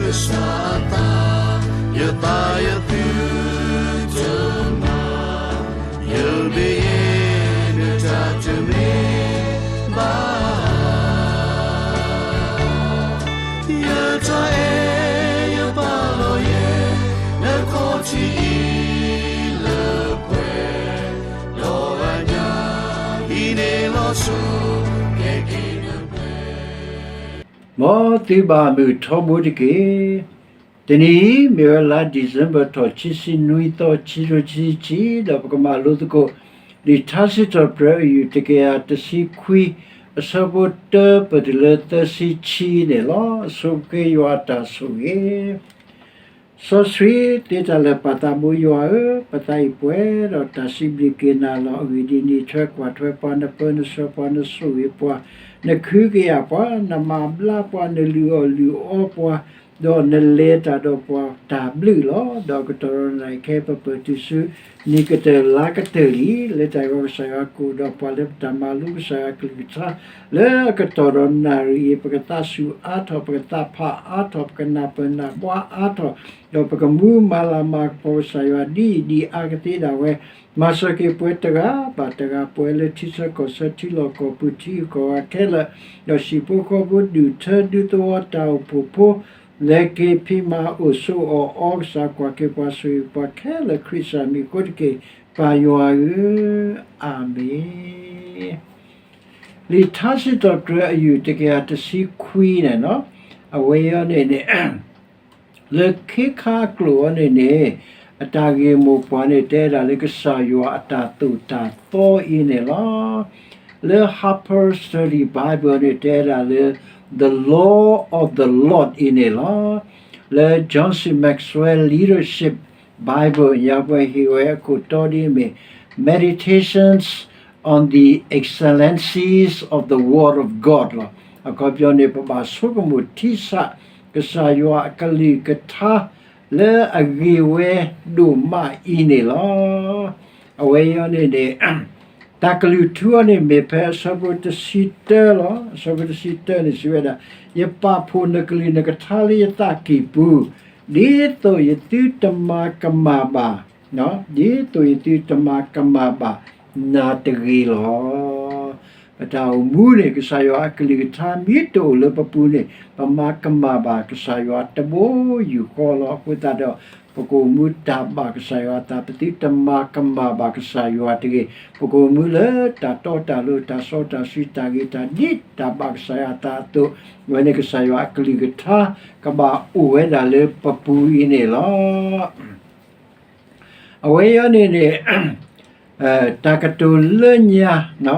ကစၢ်အသး, ယသးယသုတမၤ, ယမ့ၢ်ယဲ နတၢ်တမ့ၢ်ဘၣ်. ယတၢ်အဲၣ်ယပာ်လီၤယဲ နခီၣ်ထံးအံၤလၢပှဲၤ, ဒီးအညၣ်အံၤန့ၣ်လီၤဆီ ကဲက့ၤနပှဲၤ. မ်သုဘၣ်မုာ်ထီဘိတက့ၢ်. တနံၤအံၤ မ့ၢ်ဝဲလါ December ထီၣ် ခံဆံနွံသီ ခံကထိခံဆံခံ, ဒီးပကမၤလိသကိး လံာ်ထါစံးထီၣ်ပတြၢၤ အယူၢ် တကယၤတဆံခွံ, အဆၢဖိတၢ ပတုၤလၢသၢဆံခံန့ၣ်လီၤ. အဆိကတၢၢ် ယွၤအတၢ်ဆိၣ်ဂ့ၤ စီဆှံသ့တၢ်လၢာ် ပၢ်သးဘိယွၤဧၢ, ပသးအံၤပှဲၤဒီးတၢ်စံးဘျုးက့ၤနၤလီၤ. အဂ့ၢ်ဒ်အံၤ, နအံးထွဲကွၢ်ထွဲပှၤ, နပၢနဆှၢပှၤ, နဆိၣ်ဂ့ၤပှၤ, နခုကယာ်ပှၤ, နမၤဘျါပှၤ, နလုၢ်အီၣ်လုၢ်အီပှၤ, ဒီးနလဲၤတၢ်ဒီးပှၤတၢ်ဘျုးလီၤ. ဒီးအကတီၢ်ဒီးနၣ်ရံၣ်ခဲအံၤ ပပၢၢ်တုၤဆူ နံၣ်ကတၢၢ်လါကတၢၢ်လံ. လၢတၢ်ဂီၤ ကစၢ်ယွၤကအိၣ်ဒီးပှၤ လၢပတၢ်မၤလိကစၢ်ယွၤအကလုၢ်ကထါ လၢအကတီၢ်ဒီးနၣ်ရံၣ်အံၤ ပကသးဆူၣ်အါထီၣ်, ပကသးဖးအါထီၣ်, ပကနၢ်ပၢၢ်နၢ်ဘှါအါထီၣ်, ဒီးပကမူမၤလၤမၤကပီၤကစၢ်ယွၤ ဒ်အံၤဒ်အါကသ့ဒၣ်ဝဲ, မၤစၢၤက့ၤပှၤတဂၤဘၣ်တဂၤ, ပှၤလၢထံဆၢကီၢ်ဆၢ, ထံလီၢ်ကီၢ်ပူၤ, ထံဂုၤကီၢ်ဂၤခဲလၢာ်, ဒီးဟံၣ်ဖိဃီဖိ, ဒူၣ်ထၢဒူသဝီ, တၢ်အိၣ်ဖှိၣ်ဖိ, လဲၤက့ၤဖံးမၤအိၣ်ဆိးအီၣ်အီ, ကစၢ်ကွၢ်က့ၤပှၤဆိၣ်ဂ့ၤပှၤခဲလၢာ် ခရံာ်စၢ်မံၤအဃိတက့ၢ်, ပၢ်ယွၤဧၢ, အၤမ့ၣ်. လံာ်ထါစံးထီၣ်ပတြၢၤ အယူၢ် တကယၤတဆံခွံန့ၣ်, အဝဲအံၤန့ၣ်န့ၣ် လၢခ့ခါအကျိာ်အံၤန့ၣ်န့ၣ်, အတၢ်ဂ့ၢ်မိၢ်ပှၢ်န့ၣ် တဲဝဲဒၣ်လၢကစၢ်ယွၤအတၢ်သိၣ်တၢ်သီအံၤန့ၣ်လီၤ. လၢ Harper's Study Bible န့ၣ် တဲဝဲဒၣ်လၢ The Law of the Lord အံၤန့ၣ်လီၤ. လၢ John C Maxwell Leadership Bible ညါပှဲၤဟ့ၣ်ဝဲအခိၣ်တီဒ်အမ့ၢ် Meditations on the Excellencies of the Word of God လီၤ. အခီပညီန့ၣ် ပဘၣ်ဆိကမိၣ်ထံဆး ကစၢ်ယွၤအကလုၢ်ကထါ လၢအဂ့ၤဝဲဒိၣ်မးအံၤန့ၣ်လီၤ. အဝဲအံၤန့ၣ်န့ၣ် တၢ်ကလုၢ်ထူအံၤန့ၣ် မ့ၢ်ဖဲအဆၢဖိတဆံတၢလီၤ. အဆၢဖိတဆံတၢန့ၣ် စံးဝဲဒၣ်, ယပာ်ဖှိၣ်နကလုၢ်နကထါလၢယသးကံၢ်ပူၤ, ဒ်သိးယသုတမၤကမၣ်ဘၣ် ဒ်သိးယသုတမၤကမၣ်ဘၣ်နၤတဂ့ၤလီၤ. ပတၢ်အိၣ်မူန့ၣ် ကစၢ်ယွၤအကလုၢ်ကထါမ့ၢ်တအိၣ်လၢပပူၤန့ၣ် ပမၤကမၣ်ဘၣ်ကစၢ်ယွၤတဘိယူၢ်ဃီလီၤ. အဃိသတးဒီး ပကအိၣ်မူတၢ်ဘၣ်ကစၢ်ယွၤအသး, ပသုတမၤကမၣ်ဘၣ်ကစၢ်ယွၤတဂ့ၤ. ပကအိၣ်မူလၢတၢ်တီတၢ်လိၤ တၢ်စီတၢ်ဆှံ တၢ်ဂ့ၤတၢ်ဒ်တၢ်ဘၣ်ကစၢ်ယွၤအသးအသိး, အဝဲန့ၣ်ကစၢ်ယွၤအကလုၢ်ကထါ ကဘၣ်အိၣ်ဝဲဒၣ်လၢပပူၤအံၤန့ၣ်လီၤ. အဝဲအံၤန့ၣ်န့ၣ် တၢ်ကတိၤလၢညါ,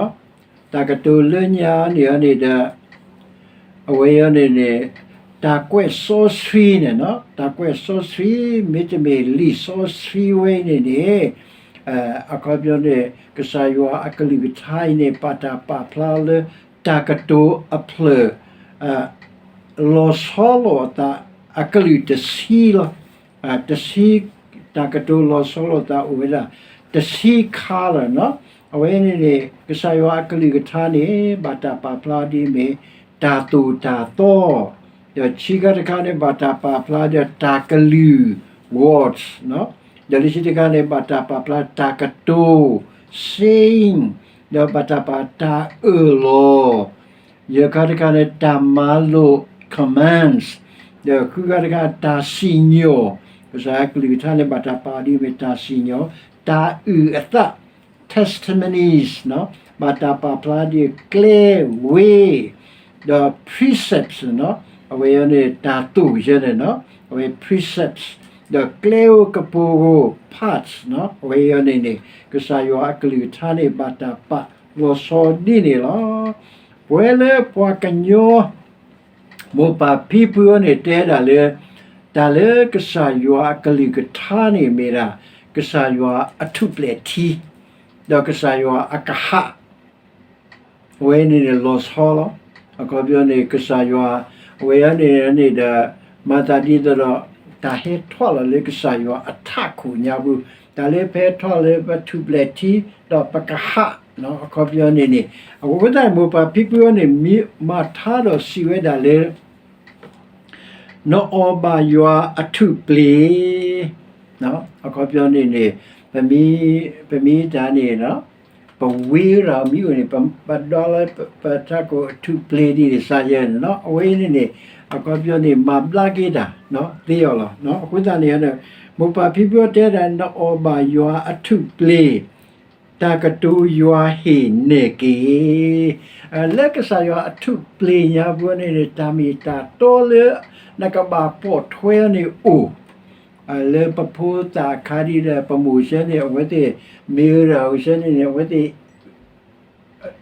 တၢ်ကတိၤလၢညါန့ၣ်န့ၣ်ဒီး အဝဲအံၤန့ၣ်န့ၣ် တၢ်ကွဲးစီဆှံန့ၣ်, တၢ်ကွဲးစီဆှံ မ့တမ့ၢ်လံာ်စီဆှံဝဲအံၤန့ၣ်န့ၣ် အခီပညီန့ၣ် ကစၢ်ယွၤအကလုၢ်ကထါအံၤန့ၣ် ဘၣ်တၢ်ပာ်ဖျါလၢ တၢ်ကတိၤအဖျၢၣ် လီၤဆီလိာ်အသး အကလုာ်တဆံလီၤ. တဆံ, တၢ်ကတိၤလီၤဆီလိာ်သးအိၣ်ဝဲဒၣ် တဆံခါလီၤ. အဝဲန့ၣ်န့ၣ် ကစၢ်ယွၤအကလုၢ်ကထါန့ၣ် ဘၣ်တၢ်ပာ်ဖျါဒ်အမ့ၢ် တၢ်သိၣ်တၢ်သီ, ဒီးခံခါတခါန့ၣ် ဘၣ်တၢ်ပာ်ဖျါဒီးတၢ်ကလုၢ် words, ဒီးလၢခံတခါန့ၣ် ဘၣ်တၢ်ပာ်ဖျါတၢ်ကတိၤ saying, ဒီးဘၣ်တၢ်ပာ်တၢ်အၢၣ်လီၤ ယဲၢ်ခါတခါန့ၣ် တၢ်မၤလိာ် commands, ဒီးဃုခါတခါ တၢ်စံၣ်ညီၣ်, ကစၢ်ယွၤကလုၢ်ကထါန့ၣ် ဘၣ်တၢ်ပာ်ဒ်အမ့ၢ်တၢ်စံၣ်ညီၣ်, တၢ်အုၣ်အသး testimonies, ဘၣ်တၢ်ပာ်ဖျါဒ်အကျဲဝ့ၢ်, ဒီး precepts, အဝဲအံၤန့ၣ် တၢ်သိၣ်ယဲန့ၣ်, အဝဲ precepts, ဒီးကျဲဧိၤကပိာ်ဧိၤ paths, အဝဲအံၤန့ၣ်န့ၣ် ကစၢ်ယွၤအကလုၢ်ကထါန့ၣ် ဘၣ်တၢ်ပာ်လီၤဆီဒ်န့ၣ်လီၤ. ပဝဲလၢပှၤကညီ မိၢ်ပၢ်ဖံဖုအံၤန့ၣ် တဲဒၣ်လၢ တၢ်လၢကစၢ်ယွၤအကလုၢ်ကထါန့ၣ်မ့ၢ်ဒၣ် ကစၢ်ယွၤအထူၣ်ပျဲၢ်ထံ, ဒီးကစၢ်ယွၤအကဟၣ် အဝဲန့ၣ်န့ၣ်လီၤဆီလီၤ. အခီပညီန့ၣ် ကစၢ်ယွၤ အဝဲအံၤန့ၣ်န့ၣ်ဒီး မၤသးဒ်သိးဒီး တၢ်ဟဲထီၣ်လီၤလၢကစၢ်ယွၤအထးခိၣ်ညါပူၤ, တၢ်လၢပဟဲထီၣ်လၢပထူၣ်ပျဲၢ်ထံ ဒီးပကဟၣ်, အခီပညီန့ၣ်န့ၣ် အဃိသတး မိၢ်ပၢ်ဖံဖုအံၤန့ၣ် မ့ၢ်မၤထါဒီးစံးဝဲဒၣ်လၢ နအီၣ်ဘၣ်ယွၤအထူၣ်ပျ့ၤ, အခီပညီန့ၣ်န့ၣ် ပမ့ၢ်တၢ်န့ၣ် ပဝံတၢ်မ့ၢ်အိၣ်န့ၣ် ပဒွးလၢပထးခိၣ်အထူၣ်ပျ့ၤဒ်န့ၣ် စးယဲၢ်န့ၣ်လီၤ. အဝဲအံၤန့ၣ်န့ၣ် အခီပညီန့ၣ် မၤဘျါက့ၤတၢ်သ့အီၤလီၤ. အဃိသတးန့ၣ် မိၢ်ပၢ်ဖံဖုတဲဒၣ် နအီၣ်ဘၣ်ယွၤအထူၣ်ပျ့ၤ တၢ်ကတိၤယွၤဟ့ၣ်နဲၣ်က့ၤ, လၢကစၢ်ယွၤအထူၣ်ပျ့ၤညါပူၤန့ၣ်န့ၣ် တၢ်မ့ၢ်တၢ်တီလၢ နကဘၣ်ပိာ်ထွဲန့ၣ်အိၣ်, လၢပဖိသၣ်အခါဒ်ဒီး ပမိၢ်ဆၢန့ၣ် အဝဲသ့ၣ်မ့ၢ်ဝဲဒၣ်အဆၢန့ၣ်န့ၣ် အဝဲသ့ၣ်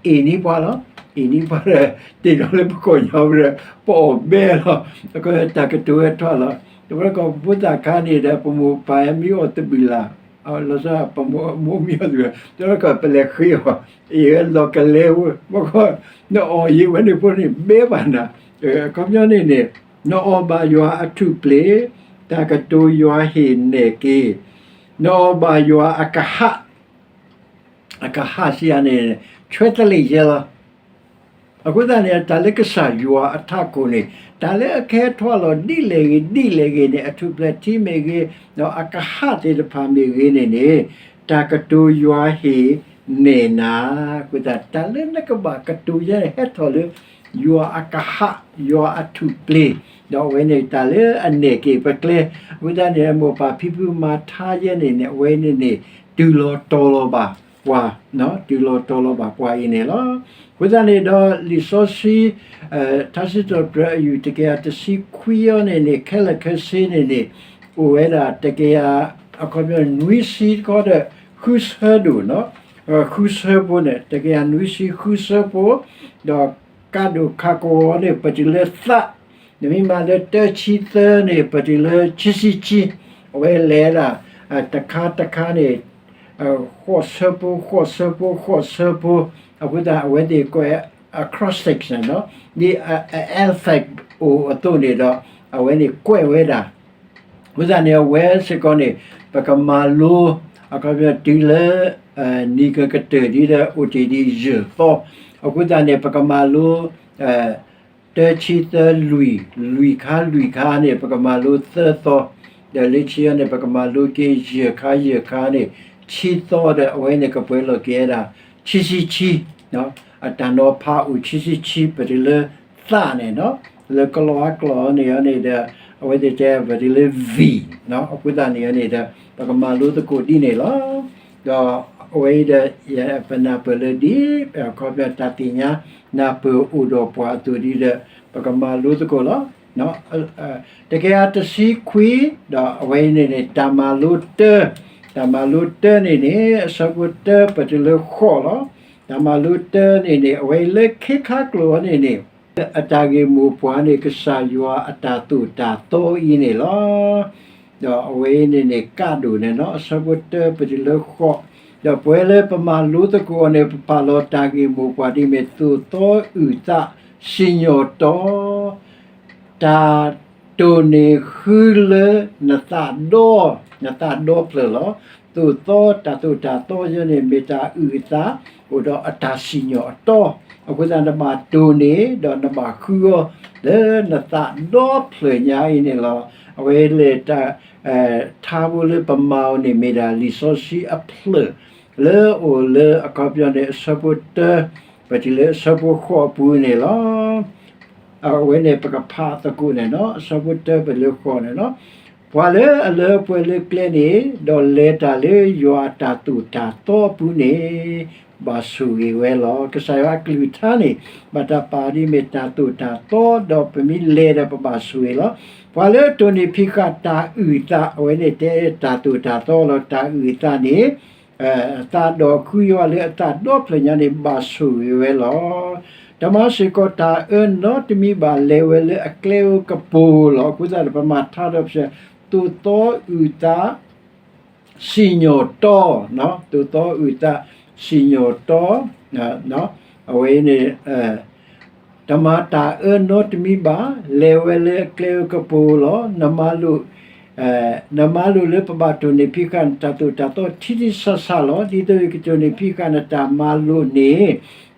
အ့ၣ်န့ၢ်ပှၤလီၤ. အ့ၣ်န့ၢ်ပှၤဒီး တ့ၢ်ဒီးလၢပကိာ်ညါဝဲဒီး ပအီၣ်ဘဲလီၤ. တၢ်ကတိၤဝဲထီၣ်လီၤ. တဝဲကီၢ်ပဖိသၣ်ခါန့ၣ်ဒီး ပမိၢ်ပၢ်မ့ၢ်အီၣ်တဘုၣ်လၢ်, လီၤဆီ ပမိၢ်မ့ၢ်အီၣ်တဘုၣ်လၢ် တဝဲကီၢ်ပလဲၤဃ့အီၤ အ့ၣ်ဝဲလီၤကလဲဝဲ ဘၣ်ခီ နအီၣ်ယံၤဝဲန့ၣ်ဖိန့ၣ် ဘဲဘၣ်နၤ. အခီပညီန့ၣ်န့ၣ် နအီၣ်ဘၣ်ယွၤအထူၣ်ပျ့ၤ, တၢ်ကတိၤယွၤဟ့ၣ်နဲၣ်က့ၤ, နအီၣ်ဘၣ်ယွၤအကဟၣ် အကဟၣ်စံးယၤန့ၣ် ဆွဲတလ့ၣ်ယဲလီၤ. အဃိသတးန့ၣ် တၢ်လၢကစၢ်ယွၤအထးခိၣ်န့ၣ် တၢ်လၢအကဟဲထီၣ်လီၤဒ်လဲၣ်ဂ့ၤဒ်လဲၣ်ဂ့ၤန့ၣ် အထူၣ်ပျ့ၤထံမ့ၢ်ဂ့ၤ, ဒီးအကဟၣ်သ့ၣ်တဖၣ်မ့ၢ်ဂ့ၤန့ၣ်န့ၣ် တၢ်ကတိၤယွၤဟ့ၣ်နဲၣ်နၤ, အဃိသတး တၢ်လၢနကဘၣ်ကတိၤယဲန့ၣ် ဟဲထီၣ်လၢ ယွၤအကဟၣ် ယွၤအထူၣ်ပျ့ၤ, ဒီးအဝဲန့ၣ်တၢ်လၢအနဲၣ်က့ၤပကျဲ, အဃိသတးန့ၣ် မိၢ်ပၢ်ဖံဖုမၤထါယဲန့ၣ်န့ၣ် အဝဲန့ၣ်န့ၣ် တုၤလီၤတီၤလီၤဘၣ်ပှၤ, တုၤလီၤတီၤလီၤဘၣ်ပှၤအံၤန့ၣ်လီၤ. အဃိသတးန့ၣ်ဒီး လံာ်စီဆှံ ထါစံးထီၣ်ပတြၢၤအယူၢ်တကယၤတဆံခွံအံၤန့ၣ်န့ၣ် ခဲလၢာ်ခဲဆ့န့ၣ်န့ၣ် အိၣ်ဝဲဒၣ်တကယၤ အခီပညီနွံဆံတခီဒီး ဃုဆၢဒိၣ်နီၤ, ဃုဆၢဖိန့ၣ် တကယၤနွံဆံဃုဆၢဖိ, ဒီးကးဒိၣ်ခးကဝီၤန့ၣ် ပတုၤလၢသး, နမ့ၢ်မၤလၢတၢဆံသၢန့ၣ် ပတုၤလၢခံဆံခံ, အဝဲလဲၤဒၣ် တခါတခါန့ၣ် ဃိးဆၢဖိ ဃိးဆၢဖိ ဃိးဆၢဖိ, အဃိသတးအဝဲသ့ၣ်ကွဲး acrostic န့ၣ်နီၤ, ဒ် alphabet အိၣ်အသိးန့ၣ်ဒီး အဝဲန့ၣ်ကွဲးဝဲဒၣ် အဃိသတးန့ၣ် အဝဲစ့ၢ်ကီးန့ၣ် ပကမၤလိ အခီပညီတုၤလၢ နံၤကကတၢၢ်ဒ်ဒီးအိၣ်တ့ၢ်ဒ်ယဲၢ်သီ, အဃိသတးန့ၣ် ပကမၤလိ တၢဆံသၢလွံၢ်, လွံၢ်ခါလွံၢ်ခါန့ၣ် ပကမၤလိသၢသီ, ဒီးလၢခံအံၤန့ၣ် ပကမၤလိက့ၤယဲၢ်ခါယဲၢ်ခါန့ၣ် ဆံသီဒီး အဝဲန့ၣ်ကပှဲၤလီၤက့ၤဝဲဒၣ် ခံဆံခံ အတၢ်နီၤဖးအိၣ်ခံဆံခံ ပတုၤလၢသးန့ၣ်နီၤ, လၢကလီအကျိာ်န့ၣ်န့ၣ်ဒီး အဝဲသ့ၣ်တဲပတုၤလၢ V အဃိသတးန့ၣ်န့ၣ်ဒီး ပကမၤလိသကိးဒ်န့ၣ်လီၤ. ဒီးအဝဲအံၤဒီး ပနၢ်ပၢၢ်လၢဒ် အခီပညီတၢ်သ့ၣ်ညါနၢ်ပၢၢ်အိၣ်ဒီးပှၤအသိးဒ်ဒီး ပကမၤလိသကိးလီၤ. တကယၤတဆံခွံ, ဒီးအဝဲအံၤန့ၣ်န့ၣ် တၢ်မၤလိတၢ, တၢ်မၤလိတၢန့ၣ်န့ၣ် အဆၢဖိတၢပတုၤလၢဃိးလီၤ. တၢ်မၤလိတၢန့ၣ်န့ၣ် အဝဲအံၤလၢခ့ခါကျိာ်အံၤန့ၣ်န့ၣ် အတၢ်ဂ့ၢ်မိၢ်ပှၢ်န့ၣ် ကစၢ်ယွၤအတၢ်သိၣ်တၢ်သီအံၤန့ၣ်လီၤ. ဒီးအဝဲအံၤန့ၣ်န့ၣ် ကးဒိၣ်န့ၣ်နီၤ အဆၢဖိတၢပတုၤလၢဃိး, ဒီးပဝဲလၢပမၤလိသကိးအီၤန့ၣ် ပပာ်လီၤတၢ်ဂ့ၢ်မိၢ်ပှၢ်ဒ်မ့ၢ် သိၣ်သီအုၣ်သး စံၣ်ညီၣ်တီ တၢ်တိၢ်န့ၢ်ဃုလၢနသးဒီ, နသးဒီဖျၢၣ်လီၤ. သိၣ်သီ တၢ်သိၣ်တၢ်သီယဲန့ၣ် မ့ၢ်တၢ်အုၣ်အသး အိၣ်ဒီးအတၢ်စံၣ်ညီၣ်အတီ, အဃိသတးနဘၣ်တိၢ်န့ၢ် ဒီးနဘၣ်ဃုအီၤ လၢနသးဒီဖျၢၣ်ညါအံၤန့ၣ်လီၤ. အဝဲလဲၤတၢ် ထါဖိလၢပမၤအီၤန့ၣ် မ့ၢ်ဒၣ်လံာ်စီဆှံအဖျၢၣ် လၢအိၣ်လၢအခီပညီန့ၣ် အဆၢဖိတၢ ပတုၤလၢအဆၢဖိဃိးအပူၤန့ၣ်လီၤ. အဝဲန့ၣ်ပကဖးသကိးန့ၣ်နီၤ အဆၢဖိတၢပတုၤလၢဃိးန့ၣ်နီၤ, ပှၤလၢအလၢပှဲၤလၢကျဲန့ၣ် ဒီးလဲၤတၢ်လၢယွၤအတၢ်သိၣ်တၢ်သီအပူၤန့ၣ် ဘၣ်ဆိၣ်ဂ့ၤဝဲလီၤ. ကစၢ်ယွၤအကလုၢ်ကထါန့ၣ် ဘၣ်တၢ်ပာ်ဒ်မ့ၢ်တၢ်သိၣ်တၢ်သီ ဒီးပမ့ၢ်လဲၤဒီးပဘၣ်ဆိၣ်ဂ့ၤလီၤ. ပှၤလၢအတိၢ်န့ၢ်ဖံးဃာ်တၢ်အုၣ်အသး အဝဲန့ၣ်တဲတၢ်သိၣ်တၢ်သီလီၤ. တၢ်အုၣ်အသးန့ၣ် သးဒီးဃုယွၤလၢအသးဒီဖျၢၣ်ညါန့ၣ် ဘၣ်ဆိၣ်ဂ့ၤဝဲလီၤ. တမၤစ့ၢ်ကီးတၢ်အၢနီတမံၤဘၣ် လဲၤဝဲလၢအကျဲဧိၤကပူၤဧိၤလီၤ. အဃိသတးဒီး ပမၤထါဒီးဖဲ သိၣ်သီအုၣ်သး စံၣ်ညီၣ်တီ, သိၣ်သီအုၣ်သး စံၣ်ညီၣ်တီ, အဝဲန့ၣ် တမၤတၢ်အၢနီတမံၤဘၣ်, လဲၤဝဲလၢအကျဲဧိၤကပူၤဧိၤလီၤ. နမၤလိာ် နမၤလိာ်လၢပဘၣ်တိၢ်န့ၢ်ဖံးဃာ်နတၢ်သိၣ်တၢ်သီထံထံဆးဆးလီၤ. ဒ်သိးယကတိၢ်န့ၢ်ဖံးဃာ်နတၢ်မၤလိာ်န့ၣ်,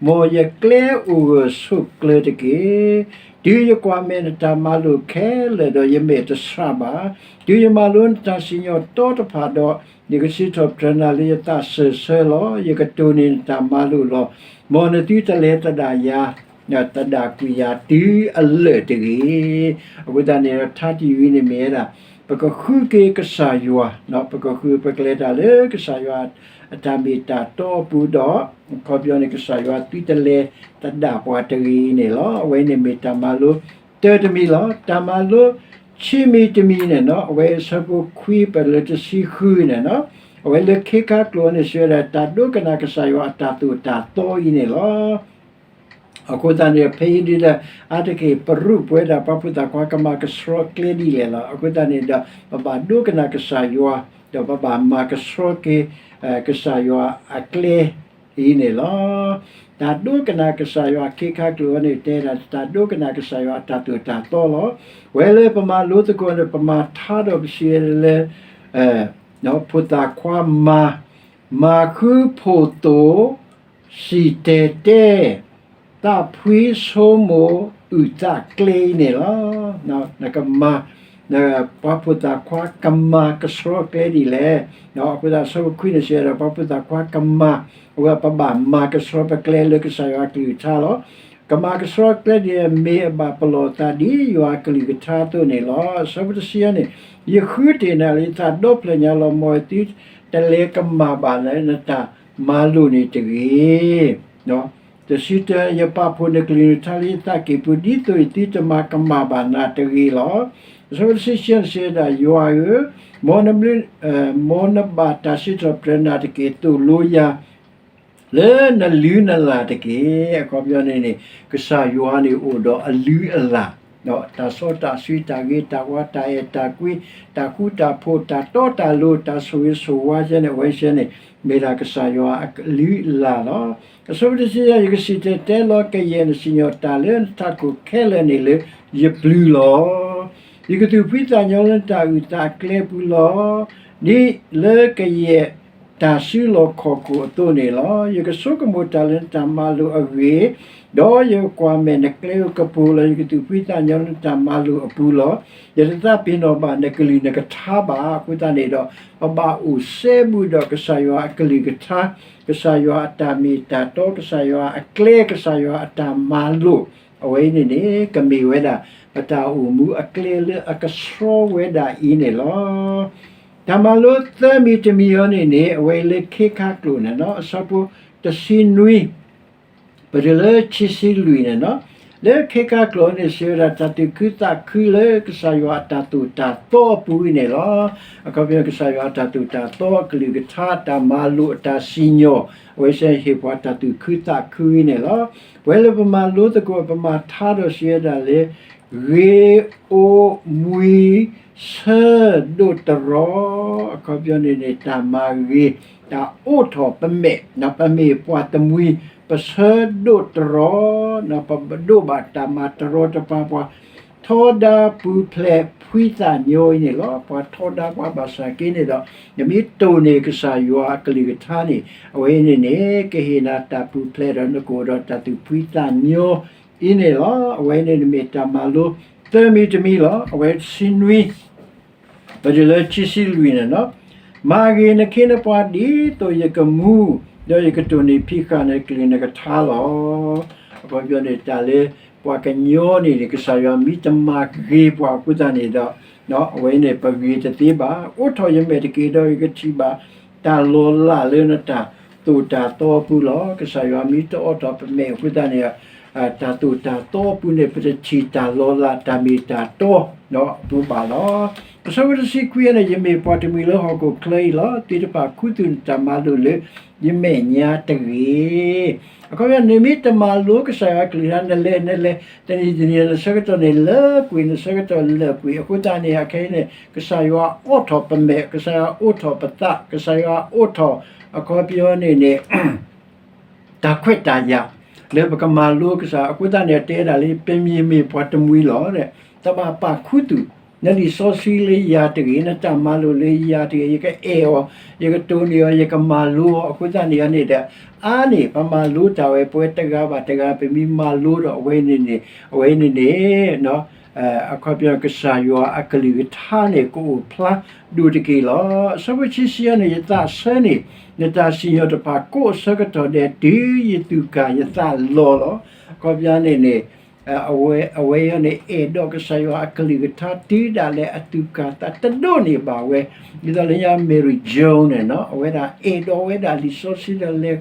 မ်ယကျဲအိၣ်ဂၢၢ်ဆိးကျၢၤတက့ၢ်. တုၤယကွၢ်မဲာ်နတၢ်မၤလိာ်ခဲလၢာ်ဒီး ယမဲာ်တဆှးဘၣ်. တုၤယမၤလိနတၢ်စံၣ်ညီၣ်တီတဖၣ်ဒီး, ယကစံးထီၣ်ပတြၢၤနၤလၢယသးစၢၢ်ဆၢလီၤ. ယကတိၢ်န့ၢ်နတၢ်မၤလိာ်လီၤ. မ်နသုတလဲၤသဒၣ်ယၤ, သဒၣ်ကွံာ်ယၤတုၤအလၢာ်တဂ့ၤ. အဃိသတးန့ၣ်ဒီး ထါတယုၢ်အံၤန့ၣ်မ့ၢ်ဝဲဒၣ် ပကဃုက့ၤကစၢ်ယွၤ, ပကဃုပကလဲၤတၢ်လၢကစၢ်ယွၤအတၢ်မ့ၢ်တၢ်တီအပူၤဒီး, အခီပညီန့ၣ် ကစၢ်ယွၤသုတလဲၤသဒၣ်ပှၤတဂ့ၤအံၤန့ၣ်လီၤ. အဝဲအံၤန့ၣ်မ့ၢ်တၢ်မၤလိတၢတမံၤလီၤ. တၢ်မၤလိခံမံၤတမံၤန့ၣ်နီၤ, အဝဲအဆၢဖိခွံပၢၢ်လၢတဆံဃုန့ၣ်နီၤ, အဝဲလၢခ့ခါကျိာ်န့ၣ် စံးဝဲဒၣ် တၢ်ဒိကနၣ်ကစၢ်ယွၤအတၢ်သိၣ်တၢ်သီအံၤန့ၣ်လီၤ. အဃိသတးန့ၣ် ဖဲအံၤဒ်ဒီး အါတက့ၢ်ပရူၢ်ပဝဲဒၣ် ပှၤဖိသၣ်ခွါကမၤကဆှီကျဲဒ်လဲၣ်လီၤ. အဃိသတးန့ၣ်ဒီး ပဘၣ်ဒိကနၣ်ကစၢ်ယွၤ, ဒီးပဘၣ်မၤကဆှီက့ၤ ကစၢ်ယွၤအကျဲအံၤန့ၣ်လီၤ. တၢ်ဒိကနၣ်ကစၢ်ယွၤ ခ့ခါကျိာ်အံၤန့ၣ် တဲဒၣ် တၢ်ဒိကနၣ်ကစၢ်ယွၤအတၢ်သိၣ်တၢ်သီလီၤ. ဝဲလၢပမၤလိသကိးန့ၣ် ပမၤထါဒီးပစံးလၢ ဖိသၣ်ခွါမၤ မၤဃုဖိသိၣ် စံၣ်တဲၤတဲ, သးဖှံဆိကမိၣ် အုၣ်သးကျဲအံၤန့ၣ်လီၤ. နကမၤ, ပှၤဖိသၣ်ခွါကမၤကဆှီကျဲဒ်လဲၣ်. အဃိသတး အဆၢဖိခွံန့ၣ်စံးဝဲဒၣ် ပှၤဖိသၣ်ခွါကမၤ, အဝဲပဘၣ်မၤကဆှီပကျဲလၢကစၢ်ယွၤအကလုၢ်ကထါလီၤ. ကမၤကဆှီကျဲဒ်လဲၣ် မ့ၢ်အဘၣ်ပလီၢ်အသးဒ်ယွၤအကလုၢ်ကထါအသိးန့ၣ်လီၤ. အဆၢဖိတဆံန့ၣ်, ယဃုတ့ၢ်နၤလၢယသးဒီဖျၢၣ်ညါလီၤ. မ်သုတလဲၤကမၣ်ဘၣ်လၢနတၢ်မၤလိာ်န့ၣ်တဂ့ၤ. တဆံတၢ, ယပာ်ဖှိၣ်နကလုၢ်နကထါလၢယသးကံၢ်ပူၤ ဒ်သိးယသုတမၤကမၣ်ဘၣ်နၤတဂ့ၤလီၤ. အဆၢဖိတဆံခံန့ၣ်စံးဝဲဒၣ် ယွၤဧၢ, မ်နဘျုး, မ်နဘၣ်တၢ်စံးထီၣ်ပတြၢၤနၤတက့ၢ်. သိၣ်လိယၤ လၢနလုၢ်နလၢ်တက့ၢ်. အခီပညီန့ၣ်န့ၣ် ကစၢ်ယွၤန့ၣ်အိၣ်ဒီးအလုၢ်အလၢ်, တၢ်စီတၢ်ဆှံ တၢ်ဂ့ၤတၢ်ဝါ တၢ်အဲၣ်တၢ်ကွံ တၢ်ဃူတၢ်ဖိး တၢ်တီတၢ်လိၤ တၢ်ဆိၣ်ဂ့ၤဆိၣ်ဝါကဲန့ၣ် အဝဲကဲန့ၣ် မ့ၢ်ဒၣ်ကစၢ်ယွၤအလုၢ်အလၢ်လီၤ. အဆၢဖိတဆံယဲၢ်, ယကစံၣ်တဲၤတဲလီၤကယဲၢ်နစံၣ်ညီၣ်တၢ်လၢနထးခိၣ်ခဲလၢာ်န့ၣ်လၢယပျုၤလီၤ. ယကသူၣ်ဖှံသးညီလၢနတၢ်အုၣ်သးအကျဲပူၤလီၤ. ဒ်လၢကယဲၢ်တၢ်စုလီၢ်ခီၣ်ခိၣ်အသိးန့ၣ်လီၤ. ယကဆိကမိၣ်တၢ်လၢနတၢ်မၤလိာ်အဂ့ၢ်, ဒီးယကွၢ်မဲာ်နကျဲကပူၤလီၤ. ယကသူၣ်ဖှံသးညီလၢနတၢ်မၤလိာ်အပူၤလီၤ. ယတသးပ့ၤနီၣ်ဘၣ်နကလုၢ်နကထါဘၣ်. အဃိသတးန့ၣ်ဒီး ပဘၣ်အိၣ်စဲဘူးဒီးကစၢ်ယွၤအကလုၢ်ကထါ, ကစၢ်ယွၤအတၢ်မ့ၢ်တၢ်တီ, ကစၢ်ယွၤအကျဲ, ကစၢ်ယွၤအတၢ်မၤလိာ်, အဝဲအံၤန့ၣ်န့ၣ် ကမ့ၢ်ဝဲဒၣ် ပတၢ်အိၣ်မူအကျဲလၢအကဆှီဝဲဒၣ်အံၤန့ၣ်လီၤ. တၢ်မၤလိသၢမံၤတမံၤအံၤန့ၣ်န့ၣ် အဝဲလၢခ့ခါကျိာ်န့ၣ်နီၤ, အဆၢဖိတဆံနွံ ပတုၤလၢခံဆံလွံၢ်န့ၣ်နီၤ, လၢခ့ခါကျိာ်န့ၣ် စံးဝဲဒၣ်တၢ်သူၣ်ခုသးခုလၢကစၢ်ယွၤအတၢ်သိၣ်တၢ်သီအပူၤအံၤန့ၣ်လီၤ. အခီပညီ ကစၢ်ယွၤအတၢ်သိၣ်တၢ်သီ အကလုၢ်ကထါ တၢ်မၤလိာ်အတၢ်စံၣ်ညီၣ် အဝဲစ့ၢ်ဟ့ၣ်ပှၤတၢ်သူၣ်ခုသးခုအံၤန့ၣ်လီၤ. ပဝဲလၢပမၤလိသကိး ပမၤထါဒီးစံးဝဲဒၣ်လၢ ဂ့ၤအိၣ်မှံ ဆၢဒိၣ်တရီ, အခီပညီန့ၣ်န့ၣ် တၢ်မၤဂ့ၤ တၢ်အိးထီၣ်ပမဲာ်, ပမ့ၢ်ပှၤတမှံၤ ပဆၢဒိၣ်တရီ, ပဒိးဘၣ်တၢ်မၤတရီတပါ ပှၤထီဒါပူၤဖျဲးဖှံသးညီအံၤန့ၣ်လီၤ. ပှၤထီဒါပှၤဘၣ်ဆၣ်က့န့ၣ်ဒီး နမ့ၢ်တိၢ်န့ၢ်ကစၢ်ယွၤအကလုၢ်ကထါန့ၣ် အဝဲအံၤန့ၣ်န့ၣ် ကဟ့ၣ်နၤတၢ်ပူၤဖျဲးဒီးနကအိၣ်ဒီးတၢ်သူၣ်ဖှံသးညီအံၤန့ၣ်လီၤ. အဝဲအံၤန့ၣ်န့ၣ်မ့ၢ်တၢ်မၤလိသၢမံၤတမံၤလီၤ. အဝဲတဆံနွံ ပတုၤလၢခံဆံလွံၢ်န့ၣ်နီၤ, မၤဂ့ၤနခ့နပှၤဒ်သိးယကမူ, ဒီးယကတိၢ်န့ၢ်ဖံးဃာ်နကလုၢ်နကထါလီၤ. အခီပညီန့ၣ် တၢ်လၢပှၤကညီန့ၣ်န့ၣ် ကစၢ်ယွၤမ့ၢ်တမၤဂ့ၤပှၤအဃိသတးန့ၣ်ဒီး အဝဲန့ၣ် ပဂ့ၤတသ့ဘၣ်. အိးထီၣ်ယမဲာ်တက့ၢ် ဒီးယကထံၣ်ဘၣ်တၢ်လီၤလးလၢနတၢ်သိၣ်တၢ်သီအပူၤလီၤ. ကစၢ်ယွၤမ့ၢ်တအိးထီၣ်ပမဲာ်အဃိသတးန့ၣ် တၢ်သိၣ်တၢ်သီအပူၤန့ၣ် ပတထံၣ်တၢ်လီၤလးတၢ်မ့ၢ်တၢ်တီအပူၤဘၣ်လီၤ. အဆၢဖိတဆံခွံန့ၣ် ယမ့ၢ်ပှၤတမှံၤလၢဟီၣ်ခိၣ်ချၢအံၤလီၤ. သုတပာ်ခူသူၣ်နတၢ်မၤလိာ်လၢယမဲာ်ညါတဂ့ၤ. အခီပညီ နမ့ၢ်တမၤလိကစၢ်ယွၤအကလုၢ်ကထါ နလဲၤနလဲၤ တနံၤတနံၤ နဆၢကတီၢ်န့ၣ်လၢာ်ကွံာ် နဆၢကတီၢ်လၢာ်ကွံာ် အဃိသတးန့ၣ် အခဲအံၤန့ၣ် ကစၢ်ယွၤအိးထီၣ်ပမဲာ် ကစၢ်ယွၤအိးထီၣ်ပသး ကစၢ်ယွၤအိးထီၣ် အခီပညီန့ၣ်န့ၣ် တၢ်ခွဲးတၢ်ယာ် လၢပကမၤလိကစၢ် အဃိသတးန့ၣ် တဲဒၣ်လၢ ပမ့ၢ်မ့ၢ်ပှၤတမှံၤလီၤ တဘၣ်ပာ်ခူသူၣ် နလံာ်စီဆှံလၢယၤတဂ့ၤ, နတၢ်မၤလိာ်လၢယၤတဂ့ၤ, ယကအဲၣ်အီၤ, ယကတိၢ်န့ၢ်အီၤ, ယကမၤလိအီၤ. အဃိသတးန့ၣ်န့ၣ်ဒီး အါန့ၢ် ပမၤလိတၢ်ဝဲ ပဝဲတဂၤဘၣ်တဂၤ ပမ့ၢ်မၤလိဒီး အဝဲန့ၣ်န့ၣ်, အဝဲန့ၣ်န့ၣ် အခီပညီ ကစၢ်ယွၤအကလုၢ်ကထါန့ၣ် ကအိၣ်ဖျါဒိၣ်တက့ၢ်လီၤ. အဆၢဖိခံဆံအံၤန့ၣ် ယသးဆၢန့ၢ် နတၢ်စံၣ်ညီၣ်တဖၣ် ကိးအဆၢကတီၢ်ဒဲး တုၤယသူၣ်ကၢ်ယသးလီၤလီၤ. အခီပညီန့ၣ်န့ၣ် အဝဲ အဝဲအံၤန့ၣ် အဲၣ်ဒိးကစၢ်ယွၤအကလုၢ်ကထါ တုၤဒၣ်လဲာ်အသူၣ်ကၢ်သးတဒိးန့ၢ်ဘၣ်ဝဲ, ဒ်သိးလၢညါ Mary Jones န့ၣ်နီၤ, အဝဲဒၣ်အဲၣ်ဒိးဝဲဒၣ်လံာ်စီဆှံဒီးလဲၤ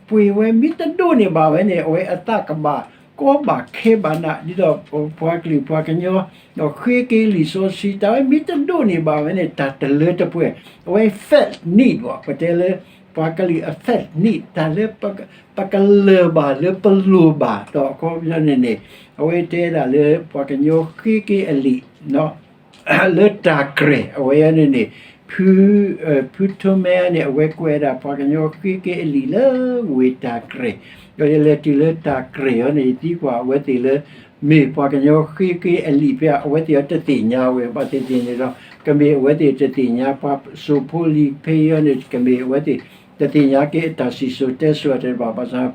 ပှ့ၤဝဲ မ့ၢ်တဒိးန့ၢ်ဘၣ်ဝဲန့ၣ် အဝဲအသးကဘၣ်ကီဘၣ်ခဲဘၣ်နး, ဒ်သိးပှၤကလုာ်ပှၤကညီ ဒီးဃ့က့ၤလံာ်စီဆှံ တၢ်ဝဲမ့ၢ်တဒိးန့ၢ်ဘၣ်ဝဲန့ၣ် တၢ်တလၢတပှဲၤ, အဝဲ felt need ဘၣ်, ပတဲလၢ ပှၤကလုာ်အ felt need တၢ်လၢ ပကလၢၢ်ဘၣ်လၢပလိၣ်ဘၣ်, ဒီးအခီပညီန့ၣ်န့ၣ် အဝဲတဲဒၣ်လၢပှၤကညီဃ့က့ၤအလံာ် လၢတၢ်ကြဲၢ် အဝဲန့ၣ်န့ၣ် ဖု ဖုထိမဲန့ၣ် အဝဲကွဲးဒၣ်ပှၤကညီဃ့က့ၤအလံာ်လၢဝ့ၢ်တၢ်ကြဲၢ်, ဒီးယလဲၤတုၤလၢတၢ်ကြဲၢ်အံၤန့ၣ် ယသံကွၢ်အဝဲသ့ၣ်လၢ မ့ၢ်ပှၤကညီဃ့က့ၤအလံာ်ဖဲ အဝဲသ့ၣ်အတသ့ၣ်ညါဝဲ ဘၣ်သ့ၣ်သ့ၣ်န့ၣ်ဒီး ကမ့ၢ်အဝဲသ့ၣ်တသ့ၣ်ညါ ပှၤစိာ်ဖိလံာ်ဖဲအံၤန့ၣ် ကမ့ၢ်အဝဲသ့ၣ်တသ့ၣ်ညါက့ၤအတၢ်စံၣ်စိၤတဲစိၤတဘၣ် ဘၣ်ဆၣ်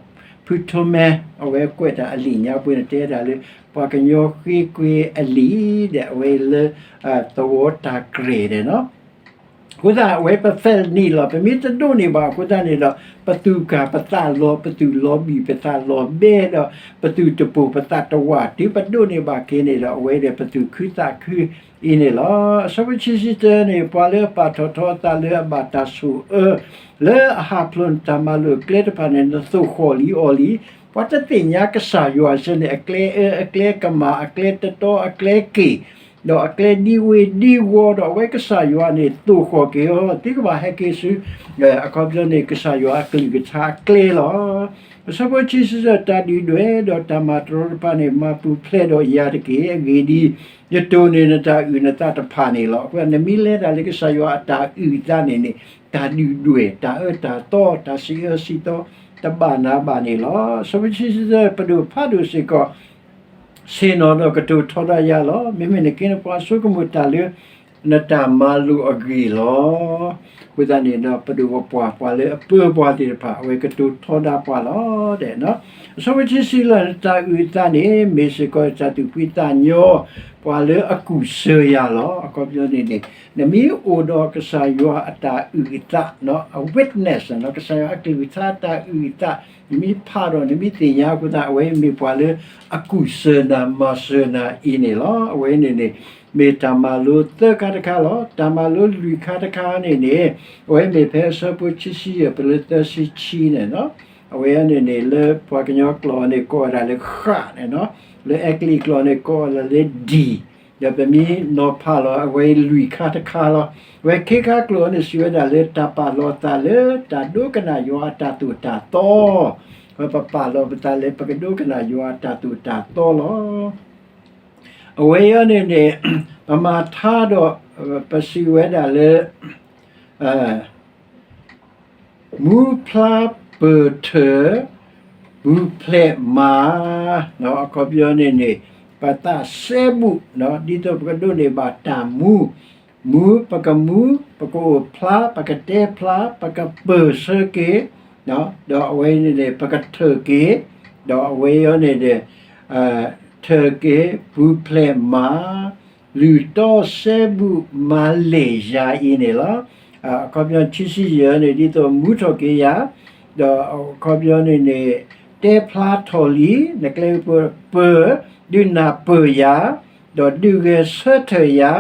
ဖုထိမဲ အဝဲကွဲးတၢ်အလံာ်ညါပှ့ၤန့ၣ် တဲဒၣ်လၢ ပှၤကညီဃ့က့ၤအလံာ်ဒီး အဝဲလၢ သဝီတၢ်ကြဲၢ်န့ၣ်နီၤ. အဃိသတး အဝဲပ felt need လီၤ. ပမ့ၢ်တဒိးန့ၢ်ဘၣ်အဃိသတးန့ၣ်ဒီး ပသူၣ်ကၢ်ပသးလီၤ, ပသူၣ်လီၤဘံၣ် ပသးလီၤဘဲဒီး ပသူၣ်တပိာ်ပသးတဝး တုၤပဒိးန့ၢ်ဘၣ်က့ၤန့ၣ်ဒီး အဝဲဒီးပသူၣ်ခုသးခုအံၤန့ၣ်လီၤ. အဆၢဖိခံဆံတၢန့ၣ် ပှၤလၢအပာ်ထီၣ်ထီအသးလၢအဘၣ်တၢ်ဆိၣ်အၢ လၢအဟးဖျိးနတၢ်မၤလိာ်အကျဲတဖၣ်န့ၣ် နသိၣ်ဃီၣ်လံအီၤလံ. ပှၤတသ့ၣ်ညါကစၢ်ယွၤစ့ၢ်န့ၣ် အကျဲအၢ အကျဲကမၣ် အကျဲတတီ အကျဲက့ၢ် ဒီးအကျဲဒ်ဝ့ၢ်ဒ်ဝီဒီး အဝဲကစၢ်ယွၤန့ၣ် သိၣ်ဃီၣ်က့ၤအီၤ သုကဘၣ်ဟဲက့ၤဆူ အခီပညီန့ၣ် ကစၢ်ယွၤအကလုၢ်ကထါအကျဲလီၤ. အဆၢဖိခံဆံတၢ တၢ်ဒုၣ်ဒွဲၣ်ဒီးတၢ်မၤတရီတပါန့ၣ် မၤပူၤဖျဲးဒီးယၤတက့ၢ်. အဂ့ၢ်ဒ်အံၤ, ယတိၢ်န့ၢ်နတၢ်အုၣ်နသးတဖၣ်န့ၣ်လီၤ. အဃိ နမ့ၢ်လဲၤတၢ်လၢကစၢ်ယွၤအတၢ်အုၣ်အသးန့ၣ်န့ၣ် တၢ်ဒုၣ်ဒွဲၣ် တၢ်အၢတၢ်သီ တၢ်စံးအၢစံးသီ တဘၣ်နၤဘၣ်န့ၣ်လီၤ. အဆၢဖိခံဆံတၢ ပဒိၣ်ဖးဒိၣ်စ့ၢ်ကီး ဆ့ၣ်နီၤဒီးကတိၤထီဒါယၤလီၤ. မ့မ့ၢ်နကဲနပှၤဆိကမိၣ်တၢ်လၢ နတၢ်မၤလိာ်အဂ့ၢ်လီၤ. အဃိသတးန့ၣ်ဒီး ပဒိၣ်ပပှၢ် ပှၤလၢအပၢပှၤသ့ၣ်တဖၣ် အဝဲကတိၤထီဒါပှၤလီၤ. အဆၢဖိခံဆံလၢ နတၢ်အုၣ်အသးန့ၣ် မ့ၢ်စ့ၢ်ကီးတၢ်သူၣ်ဖှံသးညီ ပှၤလၢအကူၣ်စၢၤယၤလီၤ. အခီပညီန့ၣ်န့ၣ် နမ့ၢ်အိၣ်ဒီးကစၢ်ယွၤအတၢ်အုၣ်အသး အ witness ကစၢ်ယွၤအကလုၢ်ကထါတၢ်အုၣ်အသး နမ့ၢ်ဖးဒီး နမ့ၢ်သ့ၣ်ညါအဃိသတး အဝဲမ့ၢ်ပှၤလၢအကူၣ်စၢၤနၤ မၤစၢၤနၤအံၤန့ၣ်လီၤ. အဝဲန့ၣ်န့ၣ် မ့ၢ်တၢ်မၤလိသၢခါတခါလီၤ. တၢ်မၤလိလွံၢ်ခါတခါန့ၣ်န့ၣ် အဝဲမ့ၢ်ဖဲအဆၢဖိခံဆံယဲၢ် ပလၢသၢဆံခံန့ၣ်လီၤ. အဝဲန့ၣ်န့ၣ် လၢပှၤကညီကျိာ်န့ၣ် ကိးဝဲဒၣ်လၢဃးန့ၣ်လီၤ. လၢအဲကလံးကျိာ်န့ၣ် ကိးဝဲဒၣ်လၢ D ဒီးပမ့ၢ်နီၤဖးလီၤ အဝဲလွံၢ်ခါတခါလီၤ. အဝဲခ့ခါကျိာ်န့ၣ် စံးဝဲဒၣ်လၢတၢ်ပာ်လီၤသးလၢတၢ်ဒိကနၣ်ယွၤအတၢ်သိၣ်တၢ်သီ, ပပာ်လီၤပသးလၢပကဒိကနၣ်ယွၤအတၢ်သိၣ်တၢ်သီလီၤ. အဝဲအံၤန့ၣ်န့ၣ် ပမၤထါဒီး ပစံးဝဲဒၣ်လၢ မူဖျါပၢၢ်ထၢၣ် ပူၤဖျဲးမၤ, အခီပညီန့ၣ်န့ၣ် ပသးစဲဘူး ဒ်သိးပကဒိးန့ၢ်ဘၣ်တၢ်မူ, မူ ပကမူ, ပကအိၣ်ဖျါ, ပကတဲဖျါ, ပကပၢၢ်ဆၢက့ၤ, ဒီးအဝဲန့ၣ်န့ၣ် ပကထၢၣ်က့ၤ, ဒီးအဝဲအံၤန့ၣ်န့ၣ် ထၢၣ်က့ၤ ပူၤဖျဲးမၤ လုၢ်တီစဲဘူးမၤလဲၢ်ယၤအံၤန့ၣ်လီၤ. အခီပညီခံဆံယဲၢ်န့ၣ် ဒ်သိးမူထီၣ်က့ၤယၤ, ဒီးအခီပညီန့ၣ်န့ၣ် တဲဖျါထီၣ်လံ နကျဲပၢၢ်, ဒုးနၢ်ပၢၢ်ယၤ, ဒီးဒုးဂဲၤဆၢထၢၣ်ယၤ,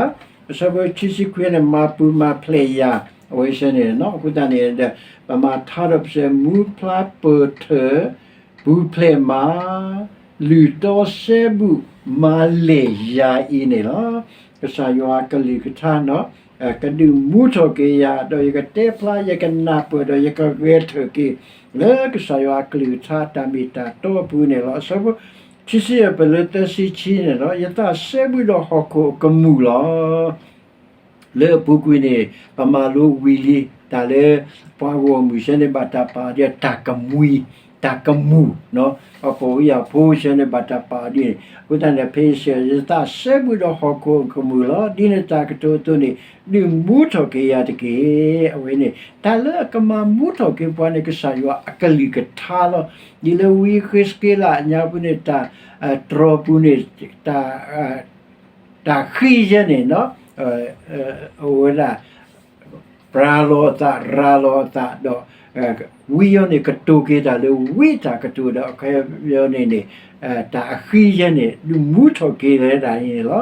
အဆၢဖိခံဆံခွံန့ၣ် မၤပူၤမၤဖျဲးယၤ, အဝဲစ့ၢ်န့ၣ် အဃိသတးန့ၣ်ဒီး ပမၤထါဒီးပစဲး မူဖျါပၢၢ်ထၢၣ် ပူၤဖျဲးမၤ, လုၢ်တီစဲဘူးမၤလဲၢ်ယၤအံၤန့ၣ်လီၤ. ကစၢ်ယွၤအကလုၢ်ကထါန့ၣ် ကဒုးမူထီၣ်က့ၤယၤ, ဒီးယကတဲဖျါ ယကနၢ်ပၢၢ် ဒီးယကဂဲၤထၢၣ်က့ၤ လၢကစၢ်ယွၤအကလုၢ်ကထါတၢ်မ့ၢ်တၢ်တီအပူၤန့ၣ်လီၤ. အဆၢဖိခံဆံယဲၢ် ပလၢသၢဆံခံန့ၣ်လီၤ. ယသးစဲဘူးဒီးဟီၣ်ခိၣ်အကမူၣ်လီၤ. လၢအပူၤကွံာ်န့ၣ် ပမၤလိဝံၤလံ တၢ်လၢပှၤဂီၢ်မုၢ်စ့ၢ်န့ၣ် ဘၣ်တၢ်ပာ်ဒ်တၢ်ကမှံၤ, တၢ်ကမူၣ်, အပီၢ်ဝံယၤဖိဆဲန့ၣ် ဘၣ်တၢ်ပာ်အီၤဒ်န့ၣ်. အဃိသတးန့ၣ် ဖဲယစံး ယသးစဲဘူးဒီးဟီၣ်ခိၣ်ကမူၣ်လီၤ. ဒ်န့ၣ်တၢ်ကတိၤအသိးန့ၣ် ဒုးမူထီၣ်က့ၤယၤတက့ၢ်. အဝဲန့ၣ် တၢ်လၢအကမၤမူထီၣ်က့ၤပှၤန့ၣ် ကစၢ်ယွၤအကလုၢ်ကထါလီၤ. ဒ်လၢဝံဃ့းစက့လးအညါပူၤန့ၣ် တၢ်တြီၤပူၤန့ၣ် တၢ်ဃံယဲန့ၣ် အိၣ်ဝဲဒၣ် ပြၤလီၤအသး ရၤလီၤအသးဒီး ဝံယီၤန့ၣ်ကတိၤက့ၤတၢ်လၢဝံတၢ်ကတိၤဒီး အခီပညီန့ၣ်န့ၣ် တၢ်အဃံယဲန့ၣ် ဒုးမူထီၣ်က့ၤလၢတၢ်အံၤန့ၣ်လီၤ.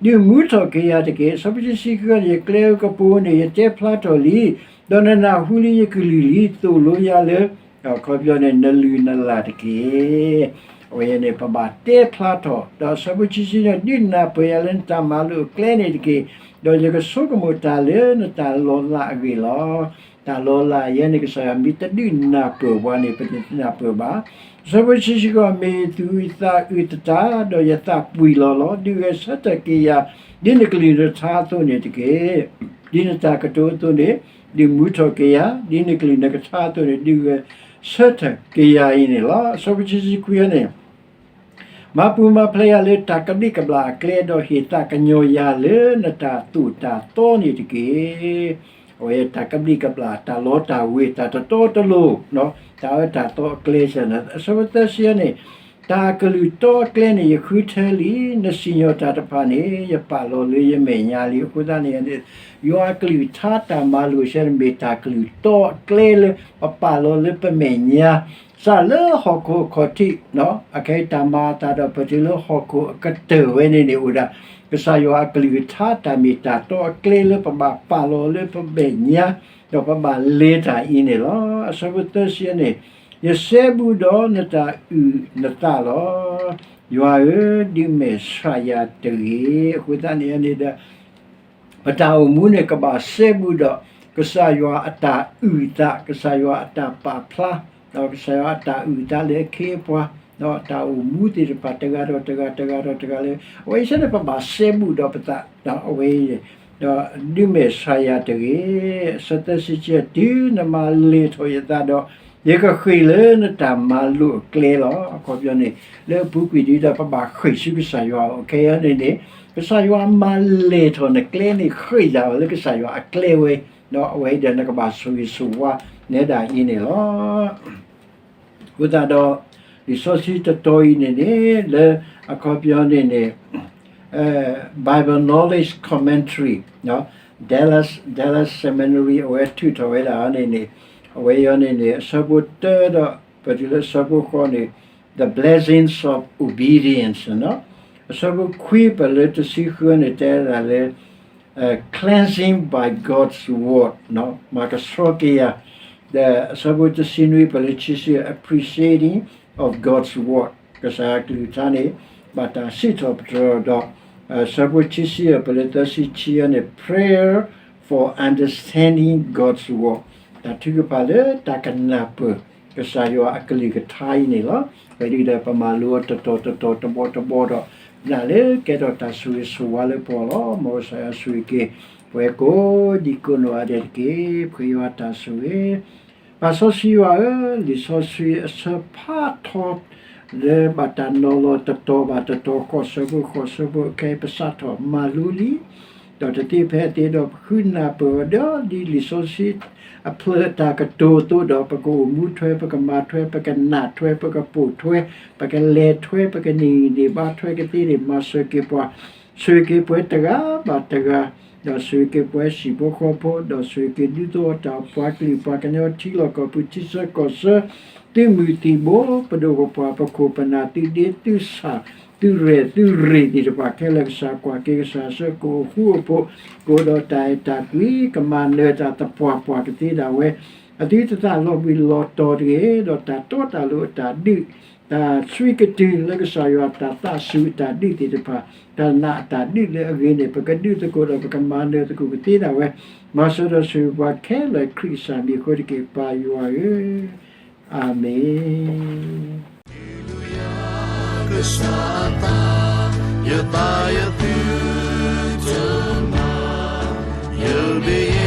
ဒုးမူထီၣ်က့ၤယၤတက့ၢ်. အဆၢဖိတဆံဃုန့ၣ် ယကျဲဧိၤကပိၤဧိၤန့ၣ် ယတဲဖျါထီၣ်လံ, ဒီးနနၢ်ဟူလံယကလုၢ်လံ, သိၣ်လိယၤလၢ အခီပညီန့ၣ် နလုၢ်နလၢ်တက့ၢ်. အဝဲန့ၣ် ပဘၣ်တဲဖျါထီၣ်, ဒီးအဆၢဖိခံဆံန့ၣ် ဒုးနၢ်ပၢၢ်ယၤလၢနတၢ်မၤလိာ်အကျဲန့ၣ်တက့ၢ်, ဒီးယကဆိကမိၣ်တၢ်လၢနတၢ်လီၤလးအဂ့ၢ်လီၤ. တၢ်လီၤလးယဲန့ၣ် ကစၢ်ယွၤမ့ၢ်တဒုးနၢ်ပၢၢ်ပှၤန့ၣ် ပတနၢ်ပၢၢ်ဘၣ်. အဆၢဖိခံဆံဃိး, မ့ၢ်သူၣ်အုးသးအုးသတး, ဒီးယသးပှံၢ်လီၤလီၤ, ဒုးဂဲၤဆၢထၢၣ်က့ၤယၤ ဒ်နကလုၢ်နကထါအသိးန့ၣ်တက့ၢ်. ဒ်နတၢ်ကတိၤအသိးန့ၣ် ဒုးမူထီၣ်က့ၤယၤ, ဒ်နကလုၢ်နကထါအသိးန့ၣ် ဒုးဂဲၤဆၢထၢၣ်က့ၤယၤအံၤန့ၣ်လီၤ. အဆၢဖိခံဆံခွံန့ၣ်, မၤပူၤမၤဖျဲးယၤလၢတၢ်ကဘျံးကဘျၣ်အကျဲ, ဒီးဟ့ၣ်သးကညီၤယၤလၢနတၢ်သိၣ်တၢ်သီန့ၣ်တက့ၢ်. အဝဲတၢ်ကဘျံးကဘျၣ်, တၢ်လီတၢ်ဝ့ၤ, တၢ်တတီတလိၤ, တၢ်အၢတၢ်သီအကျဲစ့ၢ်န့ၣ်. အဆၢဖိသၢဆံန့ၣ်, တၢ်ကလုၢ်တီအကျဲန့ၣ် ယဃုထၢလံ, နစံၣ်ညီၣ်တၢ်တဖၣ်န့ၣ် ယပာ်လီၤလၢယမဲာ်ညါလံ. အဃိသတးန့ၣ် ယွၤအကလုၢ်ကထါတၢ်မၤလိာ်စ့ၢ်န့ၣ် မ့ၢ်တၢ်ကလုၢ်တီအကျဲလၢပပာ်လီၤလၢပမဲာ်ညါ စးလၢဟီၣ်ခိၣ်အခီၣ်ထံး, အခဲအံၤတၢ်မၤအသးဒီးပတုၤလၢဟီၣ်ခိၣ်အကတၢၢ်ဝဲန့ၣ်န့ၣ် အိၣ်ဒၣ် ကစၢ်ယွၤအကလုၢ်ကထါတၢ်မ့ၢ်တၢ်တီအကျဲလၢပဘၣ်ပာ်လီၤလၢပမဲာ်ညါ, ဒီးပဘၣ်လဲၤတၢ်အံၤန့ၣ်လီၤ. အဆၢဖိသၢဆံန့ၣ်, ယစဲဘူးဒီးနတၢ်အုၣ်နသးလီၤ. ယွၤဧၢ, ဒုးမဲာ်ဆှးယၤတဂ့ၤ. အဃိသတးန့ၣ်န့ၣ်ဒီး ပတၢ်အိၣ်မူန့ၣ် ကဘၣ်စဲဘူးဒီး ကစၢ်ယွၤအတၢ်အုၣ်အသး, ကစၢ်ယွၤအတၢ်ပာ်ဖျါ, ဒီးကစၢ်ယွၤအတၢ်အုၣ်အသးလၢအခ့အပှၤ, ဒီးတၢ်အိၣ်မူသ့ၣ်တဖၣ် တဂၤဒီးတဂၤ တဂၤဒီးတဂၤလၢ အဝဲအံၤစ့ၢ်န့ၣ် ပဘၣ်စဲဘူးဒီးပသး, အဝဲအံၤ ဒီးဒုးမဲာ်ဆှးယၤတဂ့ၤ. အဆၢသၢဆံခံ, တုၤနမၤလဲၢ်ထီၣ်ယသးဒီး ယကဃ့ၢ်လၢနတၢ်မၤလိာ်အကျဲလီၤ. အခီပညီန့ၣ် လၢအပူၤကွံာ်ဒ်ဒီး ပဘၣ်ဃ့ၢ်ဆူကစၢ်ယွၤအအိၣ်ခဲအံၤန့ၣ်န့ၣ်, ကစၢ်ယွၤမၤလဲၢ်ထီၣ်နကျဲန့ၣ် ဃ့ၢ်ယၤအီၤလၢကစၢ်ယွၤအကျဲဝဲ, ဒီးအဝဲအံၤဒီးနကဘၣ်ဆိၣ်ဂ့ၤဆိၣ်ဝါနဲဒၣ်အံၤန့ၣ်လီၤ. အဃိသတးဒီး လံာ်စီဆှံတတီၤအံၤန့ၣ်န့ၣ် လၢအခီပညီန့ၣ်န့ၣ် Bible Knowledge Commentary, Dallas, Dallas Seminary အဝဲထုးထီၣ်ဝဲဒၣ်န့ၣ်န့ၣ်, အဝဲအံၤန့ၣ်န့ၣ် အဆၢဖိတၢဒီး ပတုၤလၢအဆၢဖိဃိးန့ၣ် The Blessings of Obedience, အဆၢဖိခွံ ပလၢတဆံဃုန့ၣ် တဲဝဲဒၣ်လၢ Cleansing by God's Word, မၤကဆှီက့ၤယၤ, ဒီးအဆၢဖိတဆံနွံ ပလၢခံဆံ Appreciating of God's Word, ကစၢ်ယွၤကလုၢ်ကထါန့ၣ် ဘၣ်တၢ်စံးထီၣ်ပတြၢၤဒီး အဆၢဖိခံဆံ ပလၢသၢဆံခံန့ၣ် Prayer for Understanding God's Word, တၢ်ထုကဖၣ်လၢတၢ်ကနၢ်ပၢၢ် ကစၢ်ယွၤအကလုၢ်ကထါအံၤန့ၣ်လီၤ. ဝဲဒၣ်ဒီးပမၤလိအီၤတတီၤတတီၤတဘီတဘီဒီး ဒၣ်လၢကဲထီၣ်တၢ်ဆိၣ်ဂ့ၤဆိၣ်ဝါလၢပဂီၢ်လီၤ. မ်ကစၢ်ယွၤဆိၣ်ဂ့ၤက့ၤ ပဝဲကိးဒံကိးနီၢ်ဂၤဒဲးတက့ၢ်. ပဃ့ယွၤတၢ်ဆိၣ်ဂ့ၤ ပၢ်စီဆှံယွၤဧၢ, လံာ်စီဆှံအဆၢဖးထီ လၢဘၣ်တၢ်နီၤလီၤတတီၤဘၣ်တတီၤ ဃိးဆၢဖိဃိးဆၢဖိ ခဲအံၤပစးထီၣ်မၤလိလံ, ဒီးတသ့ဖဲအသ့ဒီး ပဃုနၢ်ပၢၢ်အီၤဒီး ဒ်လံာ်စီဆှံအဖျါအတၢ်ကတိၤအသိးဒီး ပကအိၣ်မူထွဲ ပကမၤထွဲ ပကနၢ်ထွဲ ပကပိာ်ထွဲ ပကလဲၤထွဲ ပကန့ၢ်ဂံၢ်န့ၢ်ဘါထွဲကသ့န့ၣ် မၤစၢၤက့ၤပှၤ ဆိၣ်ဂ့ၤက့ၤပှၤတဂၤဘၣ်တဂၤ, ဒီးဆိၣ်ဂ့ၤက့ၤပှၤဟံၣ်ဖိဃီဖိ, ဒီးဆိၣ်ဂ့ၤက့ၤဒူသဝီတၢ်အိၣ်ဖှိၣ် ပှၤကလုာ်ပှၤကညီ ထံလီၢ်ကီၢ်ပူၤ ထံဆၢကီၢ်ဆၢ, သုးမုၢ်သံၣ်ဘိ, ပဒိၣ်ပပှၢ် ပခိၣ်ပနၢ် သုးဒ့သုးဆၣ် သုးရဲၣ်သုးရ့ၣ်သ့ၣ်တဖၣ်ခဲလၢာ် ကစၢ်ကွၢ်က့ၤ ကစၢ်ဆှၢ ကအိၣ်ဃူအိၣ်ဖိး ကအိၣ်ဒီးတၢ်အဲၣ်တၢ်ကွံ ကမၤနၢၤတၢ်သပှၢ်ပှၢ်ကသ့ဒၣ်ဝဲ အသုတသးလီၤဘှံးလီၤတီၤတဂ့ၤ, ဒီးတၢ်တီတၢ်လိၤအတၢ်ဒုး, တၢ်ဆှံကတုၤလၢကစၢ်ယွၤ တၢ်သးစူၤအတၢ်ဒုးသ့ၣ်တဖၣ်, တၢ်နာ်အတၢ်ဒုးလၢအဂ့ၤန့ၣ် ပကဒုးသကိးဒီး ပကမၤနၢၤသကိးကသ့ဒၣ်ဝဲ, မၤစၢၤဒီးဆိၣ်ဂ့ၤပှၤခဲလၢာ် ခရံာ်ကစၢ်မံၤအဃိတက့ၢ် ပၢ်ယွၤဧၢ, အၤမ့ၣ်. ကစၢ်အသး, ယသးယသုတမၤ, ယဘ့ၣ်ယ